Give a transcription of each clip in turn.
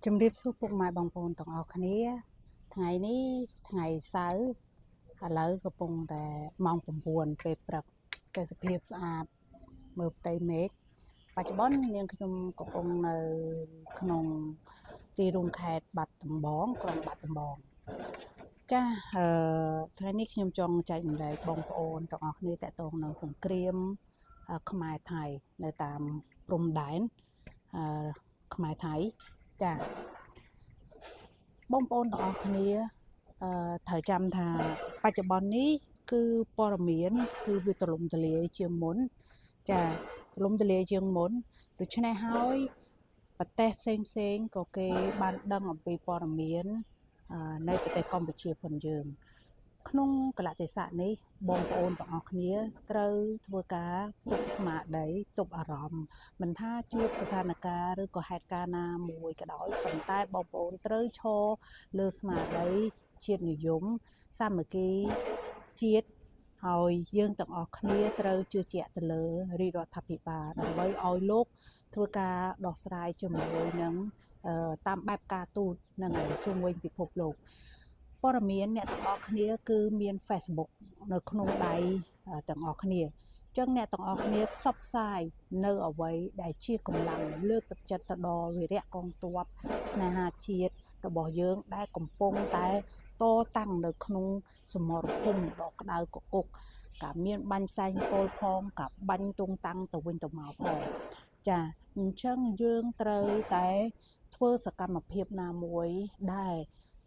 ជំរាបសួរពុកម៉ែបងប្អូនទាំងអស់គ្នា ថ្ងៃនេះថ្ងៃសៅរ៍ឥឡូវកំពុងតែម៉ោង9ពេលព្រឹកទេសភាពស្អាតមើលផ្ទៃមេឃបច្ចុប្បន្ននាងខ្ញុំកំពុងនៅក្នុងទីរួមខេត្តបាត់ដំបងក្រុងបាត់ដំបងចាអឺថ្ងៃនេះខ្ញុំចង់ចែករំលែកបងប្អូនទាំងអស់គ្នាទាក់ទងនឹងសង្គ្រាមខ្មែរថៃនៅតាមព្រំដែនអឺខ្មែរថៃចាបងប្អូនទាំងអស់គ្នាអឺត្រូវចាំថាបច្ចុប្បន្ននេះគឺព័ត៌មាន គឺវាទលំទលាយជាងមុនចាទលំទលាយជាងមុនដូច្នេះហើយប្រទេសផ្សេងផ្សេងក៏គេបានដឹងអំពីព័ត៌មាននៃប្រទេសកម្ពុជាផងយើង ក្នុងកលៈទេសៈនេះបងប្អូនទាំងអស់គ្នាត្រូវធ្វើការទប់ស្មារតីទប់អារម្មណ៍មិនថាជួបស្ថានភាពឬក៏ហេតុការណ៍ណាមួយក៏ដោយប៉ុន្តែបងប្អូនត្រូវឈរលើស្មារតីជាតិនិយមសាមគ្គីជាតិហើយយើងទាំងអស់គ្នាត្រូវជឿជាក់ទៅលើរាជរដ្ឋាភិបាលដើម្បីឲ្យលោកធ្វើការដោះស្រាយជាមួយនឹងតាមបែបការទូតនឹងឯងជុំវិញពិភពលោក ព័ត៌មានអ្នកទាំងអស់គ្នាគឺមាន Facebook នៅក្នុងដៃទាំងអស់គ្នាអញ្ចឹងអ្នកទាំងអស់គ្នាផ្សព្វផ្សាយនៅអ្វីដែលជាកម្លាំងលើកទឹកចិត្តទៅដល់វីរៈកងទ័ពស្នេហាជាតិរបស់យើងដែលកំពុងតែតតាំងនៅក្នុងសមរភូមិដ៏ក្តៅកគុកកាមានបាញ់ផ្សែងពុលផងកាបាញ់ទងតាំងទៅវិញទៅមកផងចាអញ្ចឹងយើងត្រូវតែធ្វើសកម្មភាពណាមួយដែល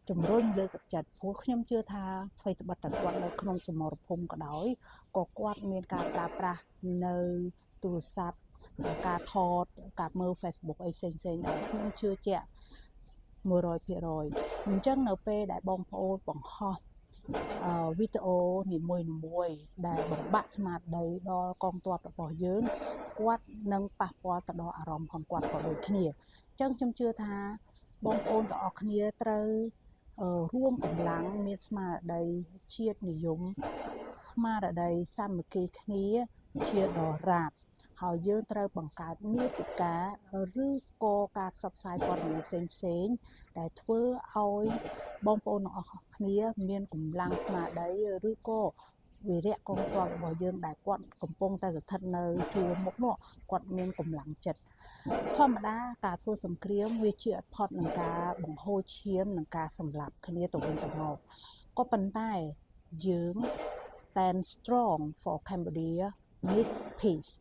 ជំរុញលើកទឹកចិត្តព្រោះខ្ញុំជឿថាអ្វីត្បិតតែគាត់នៅក្នុងសមរភូមិក៏ដោយក៏គាត់មានការប្រើប្រាស់នៅទូរស័ព្ទការថតការមើល Facebook អីផ្សេងផ្សេងដែរខ្ញុំជឿជាក់100%អញ្ចឹងនៅពេលដែលបងប្អូនបង្ហោះវីដេអូនីមួយៗដែលបំបាក់ស្មារតីដល់កងទ័ពរបស់យើងគាត់នឹងប៉ះពាល់ទៅដល់អារម្មណ៍ของគាត់ក៏ដូចគ្នាអញ្ចឹងខ្ញុំជឿថាបងប្អូនទាំងអស់គ្នាត្រូវរួមកម្លាំងមានស្មារតីជាតិនិយមស្មារតីសាមគ្គីគ្នាជាដរាបហើយយើងត្រូវបង្កើតមាតិកាឬក៏ការផ្សព្វផ្សាយព័ត៌មានផ្សេងផ្សេងដែលធ្វើឲ្យបងប្អូនទាំងអស់គ្នាមានកម្លាំងស្មារតីឬក៏វីរៈកងទ័ពរបស់យើងដែលគាត់កំពុងតែស្ថិតនៅជួរមុខនោះគាត់មានកម្លាំងចិត្តធម្មតាការធ្វើសង្គ្រាមវាជាអត់ផុតនឹងការបង្ហូរឈាមនិងការសម្លាប់គ្នាទៅវិញទៅមកក៏ប៉ុន្តែយើង stand strong for Cambodia need peace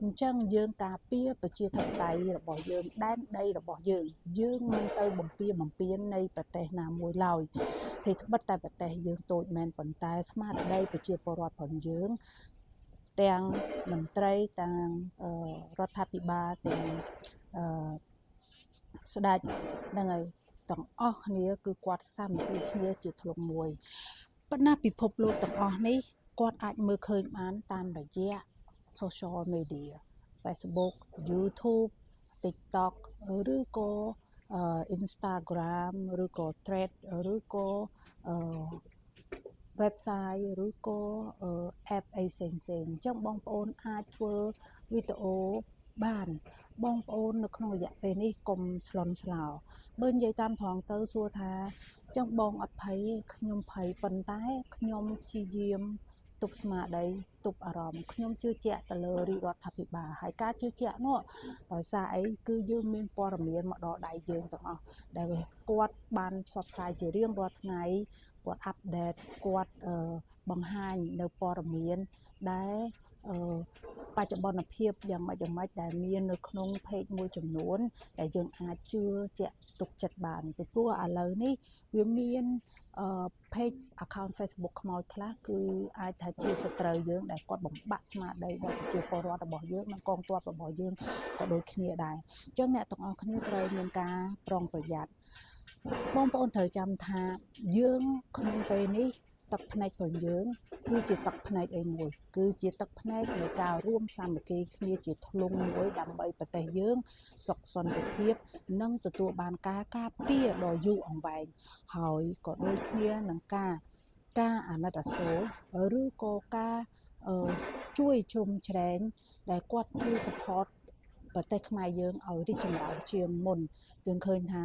អញ្ចឹងយើងការពារប្រជាធិបតេយ្យរបស់យើងដែនដីរបស់យើង យើងមិនទៅបំពៀបំពៀននៃប្រទេសណាមួយឡើយទេត្បិតតែប្រទេសយើងតូចមែនប៉ុន្តែស្មារតីប្រជាពលរដ្ឋរបស់យើងទាំងមន្ត្រីទាំងរដ្ឋាភិបាលទាំងអឺស្ដេចហ្នឹងហើយទាំងអស់គ្នាគឺគាត់សាមគ្គីគ្នាជាធ្លុងមួយប៉ុន្តែពិភពលោកទាំងអស់នេះគាត់អាចមើលឃើញបានតាមរយៈ social media Facebook, YouTube, TikTok ឬក៏ Instagram ឬក៏ Thread ឬក៏ website ឬក៏ app អីផ្សេងផ្សេងអញ្ចឹងបងប្អូនអាចធ្វើវីដេអូបានបងប្អូននៅក្នុងរយៈពេលនេះកុំស្លន់ស្លោបើនិយាយតាមត្រង់ទៅសួរថាចឹងបងអត់ភ័យទេខ្ញុំភ័យប៉ុន្តែខ្ញុំព្យាយាមទប់ស្មារតីទប់អារម្មណ៍ខ្ញុំជឿជាក់ទៅលើរាជរដ្ឋាភិបាលហើយការជឿជាក់នោះដោយសារអីគឺយើងមានព័ត៌មានមកដល់ដៃយើងទាំងអស់ដែលគាត់បានផ្សព្វផ្សាយជារៀងរាល់ថ្ងៃគាត់ update គាត់បង្ហាញនៅព័ត៌មានដែលបច្ចុប្បន្នភាពយ៉ាងម៉េចយ៉ាងម៉េចដែលមាននៅក្នុង page មួយចំនួន ដែលយើងអាចជឿជាក់ទុកចិត្តបានពីព្រោះឥឡូវនេះវាមានអឺ page account Facebook ខ្មោចខ្លះគឺអាចថាជាសត្រូវយើងដែលគាត់បំបាក់ស្មារតីដល់ប្រជាពលរដ្ឋរបស់យើងនិងកងទ័ពរបស់យើងក៏ដូចគ្នាដែរអញ្ចឹងអ្នកទាំងអស់គ្នាត្រូវមានការប្រុងប្រយ័ត្នបងប្អូនត្រូវចាំថាយើងក្នុងពេលនេះទឹកភ្នែករបស់យើងគឺជាទឹកភ្នែកអីមួយគឺជាទឹកភ្នែកនៃការរួមសាមគ្គីគ្នាជាធ្លុងមួយដើម្បីប្រទេសយើងសុខសន្តិភាពនិងទទួលបានការការពារដ៏យូរអង្វែងហើយក៏ដូចគ្នានឹងការ ការអាណិតអាសូរឬក៏ការជួយជ្រោមជ្រែងដែលគាត់ជួយ support ប្រទេសខ្មែរយើងឲ្យរីកចម្រើនជាងមុនយើងឃើញថា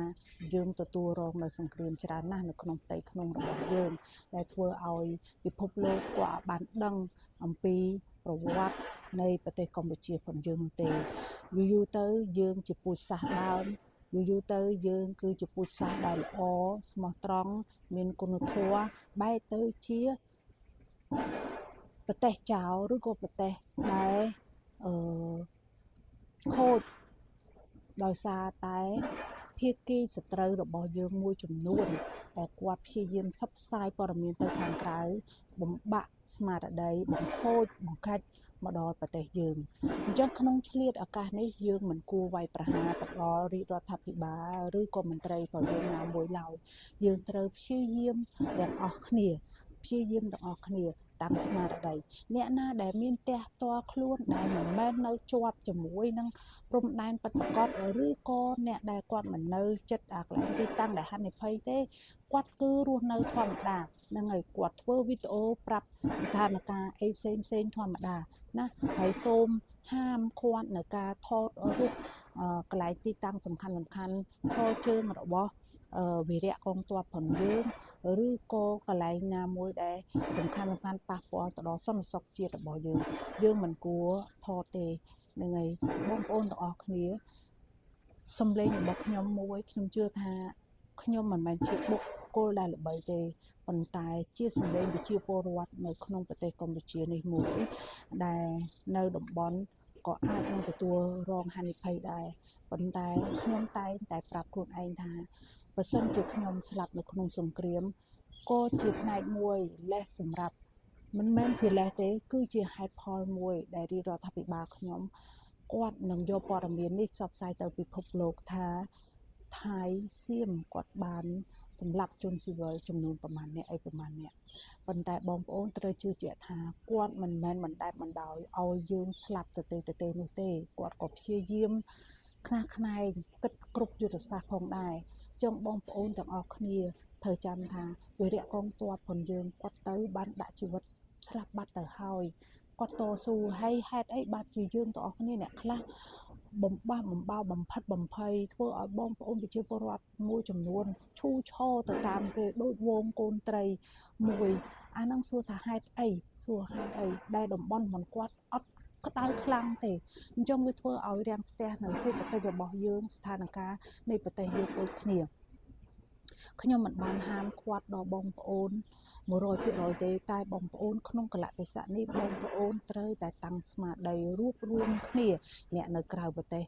យើងទទួលរងនៅសង្គ្រាមច្រើនណាស់នៅក្នុងផ្ទៃក្នុងរបស់យើងដែលធ្វើឲ្យពិភពលោកគាត់បានដឹងអំពីប្រវត្តិនៃប្រទេសកម្ពុជាផងយើងនោះទេយូរយូរទៅយើងជាពូជសាសន៍ដើមយូរយូរទៅយើងគឺជាពូជសាសន៍ដែលល្អស្មោះត្រង់មានគុណធម៌បែរទៅជាប្រទេសចោរឬក៏ប្រទេសដែលអឺខូចដោយសារតែភាគីសត្រូវរបស់យើងមួយចំនួនដែលគាត់ព្យាយាមផ្សព្វផ្សាយព័ត៌មានទៅខាងក្រៅបំបាក់ស្មារតីបង្ខូចបង្ខាច់មកដល់ប្រទេសយើងអញ្ចឹងក្នុងឆ្លៀតឱកាសនេះយើងមិនគួរវាយប្រហារទៅដល់រាជរដ្ឋាភិបាលឬក៏មន្ត្រីរបស់យើងណាមួយឡើយយើងត្រូវព្យាយាមទាំងអស់គ្នាព្យាយាមទាំងអស់គ្នាតាំងស្មារតីអ្នកណាដែលមានផ្ទះផ្ទាល់ខ្លួនដែលមិនមែននៅជាប់ជាមួយនឹងព្រំដែនពិតប្រាកដឬក៏អ្នកដែលគាត់មិននៅចិត្តអាកន្លែងទីតាំងដែលហានិភ័យទេគាត់គឺរស់នៅធម្មតាហ្នឹងហើយគាត់ធ្វើវីដេអូប្រាប់ស្ថានភាពអីផ្សេងផ្សេងធម្មតាណាហើយសូមហាមឃាត់នៅការថតរូបកន្លែងទីតាំងសំខាន់សំខាន់ឈរជើងរបស់វីរៈកងទ័ពផងយើងឬក៏កន្លែងណាមួយដែលសំខាន់សំខាន់ប៉ះពាល់ទៅដល់សន្តិសុខជាតិរបស់យើងយើងមិនគួរថតទេហ្នឹងហើយបងប្អូនទាំងអស់គ្នាសំឡេងរបស់ខ្ញុំមួយខ្ញុំជឿថាខ្ញុំមិនមែនជាបុគ្គលដែលល្បីទេប៉ុន្តែជាសម្លេងប្រជាពលរដ្ឋនៅក្នុងប្រទេសកម្ពុជានេះមួយដែលនៅតំបន់ក៏អាចនឹងទទួលរងហានិភ័យដែរប៉ុន្តែខ្ញុំតែងតែប្រាប់ខ្លួនឯងថាបើសិនជាខ្ញុំស្លាប់នៅក្នុងសង្គ្រាមក៏ជាផ្នែកមួយលេសសម្រាប់មិនមែនជាលេសទេគឺជាហេតុផលមួយដែលរាជរដ្ឋាភិបាលខ្ញុំគាត់នឹងយកព័ត៌មាននេះផ្សព្វផ្សាយទៅពិភពលោកថាថៃសៀមគាត់បានសម្លាប់ជនស៊ីវិលចំនួនប្រមាណអ្នកអីប្រមាណអ្នកប៉ុន្តែបងប្អូនត្រូវជឿជាក់ថាគាត់មិនមែនបណ្ដែតបណ្ដោយឲ្យយើងស្លាប់ទៅទេទៅទេនោះទេគាត់ក៏ព្យាយាមខ្នះខ្នែងគិតគ្រប់យុទ្ធសាស្ត្រផងដែរចឹងបងប្អូនទាំងអស់គ្នាត្រូវចាំថាវីរៈកងទ័ពផងយើងគាត់ទៅបានដាក់ជីវិតស្លាប់បាត់ទៅហើយគាត់តស៊ូហើយហេតុអីបានជាយើងទាំងអស់គ្នាអ្នកខ្លះបំបាស់បំបោបំផិតបំភ័យធ្វើឲ្យបងប្អូនប្រជាពលរដ្ឋមួយចំនួនឈូឆរទៅតាមគេដូចវងកូនត្រីមួយអាហ្នឹងសួរថាហេតុអីសួរហេតុអីដែលតំបន់មិនគាត់អត់ក្តៅខ្លាំងទេអញ្ចឹងវាធ្វើឲ្យរាំងស្ទះនៅសេដ្ឋកិច្ចរបស់យើងស្ថានភាពនៃប្រទេសយើងដូចគ្នាខ្ញុំមិនបានហាមឃាត់ដល់បងប្អូន100%ទេតែបងប្អូនក្នុងកលៈទេសៈនេះបងប្អូនត្រូវតែតាំងស្មារតីរួបរួមគ្នាអ្នកនៅក្រៅប្រទេស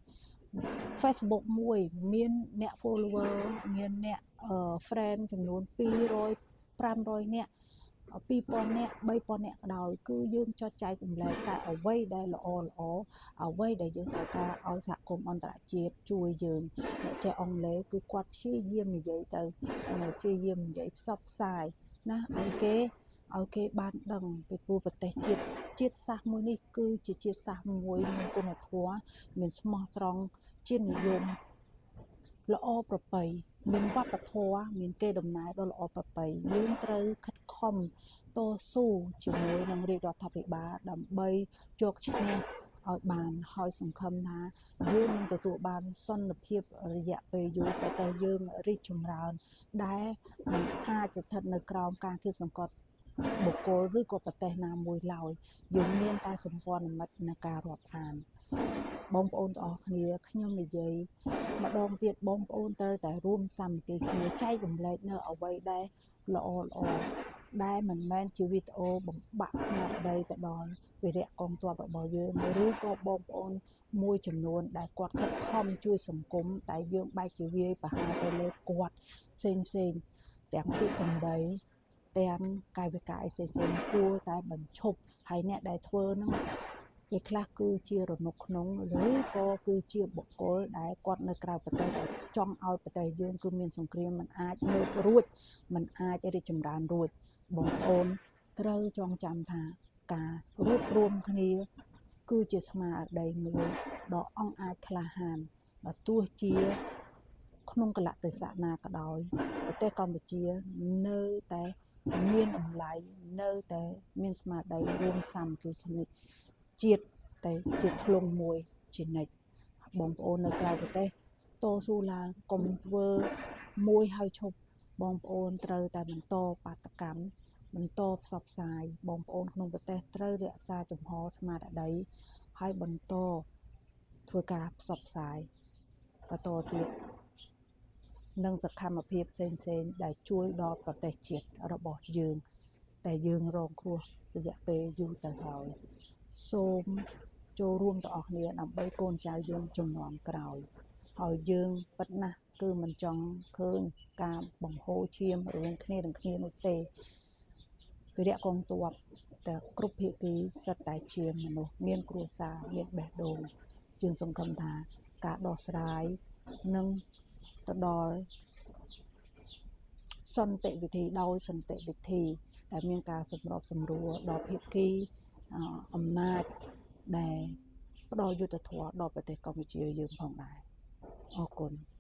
Facebook មួយមានអ្នក follower មានអ្នក friend ចំនួន200 500នាក់2000នាក់3000នាក់ក៏ដោយគឺយើងចុចចែករំលែកតែអ្វីដែលល្អល្អអ្វីដែលយើងត្រូវការឲ្យសហគមន៍អន្តរជាតិជួយយើងអ្នកចេះអង់គ្លេសគឺគាត់ព្យាយាមនិយាយទៅហើយព្យាយាមនិយាយផ្សព្វផ្សាយណាឲ្យគេបានដឹងពីព្រោះប្រទេសជាតិជាតិសាសន៍មួយនេះគឺជាជាតិសាសន៍មួយមានគុណធម៌មានស្មោះត្រង់ជាតិនិយមល្អប្រពៃមានវប្បធម៌មានគេដំណើរដ៏ល្អប្រពៃយើងត្រូវខិតខំតស៊ូជាមួយនឹងរាជរដ្ឋាភិបាលដើម្បីយកឈ្នះឲ្យបានហើយសង្ឃឹមថាយើងនឹងទទួលបានសន្តិភាពរយៈពេលយូរប្រទេសយើងរីកចម្រើនដែលមិនអាចស្ថិតនៅក្រោមការគៀបសង្កត់បុគ្គលឬក៏ប្រទេសណាមួយឡើយយើងមានតែសម្ព័ន្ធមិត្តในការរាប់អានបងប្អូនទាំងអស់គ្នាខ្ញុំនិយាយម្ដងទៀតបងប្អូនត្រូវតែរួមសាមគ្គីគ្នាចែករំលែកនៅអ្វីដែលល្អល្អដែលមិនមែនជាវីដេអូបំបាក់ស្មារតីទៅដល់វីរៈកងទ័ពរបស់យើងឬក៏បងប្អូនមួយចំនួនដែលគាត់ខិតខំជួយសង្គមតែយើងបែរជាវាយប្រហារទៅលើគាត់ផ្សេងផ្សេងទាំងពាក្យសម្ដីទាំងកាយវិការអីផ្សេងផ្សេងគួរតែបញ្ឈប់ហើយអ្នកដែលធ្វើហ្នឹងគេខ្លះគឺជារនុកក្នុងឬក៏គឺជាបុគ្គលដែលគាត់នៅក្រៅប្រទេសដែលចង់ឲ្យប្រទេសយើងគឺមានសង្គ្រាមមិនអាចងើបរួចមិនអាចរីកចម្រើនរួចបងប្អូនត្រូវចងចាំថាការរួបរួមគ្នាគឺជាស្មារតីមួយដ៏អង់អាចក្លាហានបើទោះជាក្នុងកលៈទេសៈណាក៏ដោយប្រទេសកម្ពុជានៅតែ មានតម្លៃនៅតែមានស្មារតីរួមសាមគ្គីគ្នាជាតិតែជាធ្លុងមួយជានិច្ចបងប្អូននៅក្រៅប្រទេសតស៊ូឡើងកុំធ្វើមួយហើយឈប់បងប្អូនត្រូវតែបន្តបាតុកម្មបន្តផ្សព្វផ្សាយបងប្អូនក្នុងប្រទេសត្រូវរក្សាជំហរស្មារតីហើយបន្តធ្វើការផ្សព្វផ្សាយបន្តទៀតនិងសកម្មភាពផ្សេងៗដែលជួយដល់ប្រទេសជាតិរបស់យើង ដែលយើងរងគ្រោះរយៈពេលយូរទៅហើយសូមចូលរួមទាំងអស់គ្នាដើម្បីកូនចៅយើងជំនាន់ក្រោយហើយយើងពិតណាស់គឺមិនចង់ឃើញការបង្ហូរឈាមរវាងគ្នានឹងគ្នានោះទេវីរៈកងទ័ពតែគ្រប់ភាគីសុទ្ធតែជាមនុស្សមានគ្រួសារមានបេះដូងយើងសង្ឃឹមថាការដោះស្រាយនឹងទៅដល់សន្តិវិធីដោយសន្តិវិធី ដែលមានការសម្របសម្រួលដល់ភាគីអឺអំណាចដែលផ្ដល់យុត្តិធម៌ដល់ប្រទេសកម្ពុជាយើងផងដែរអរគុណ។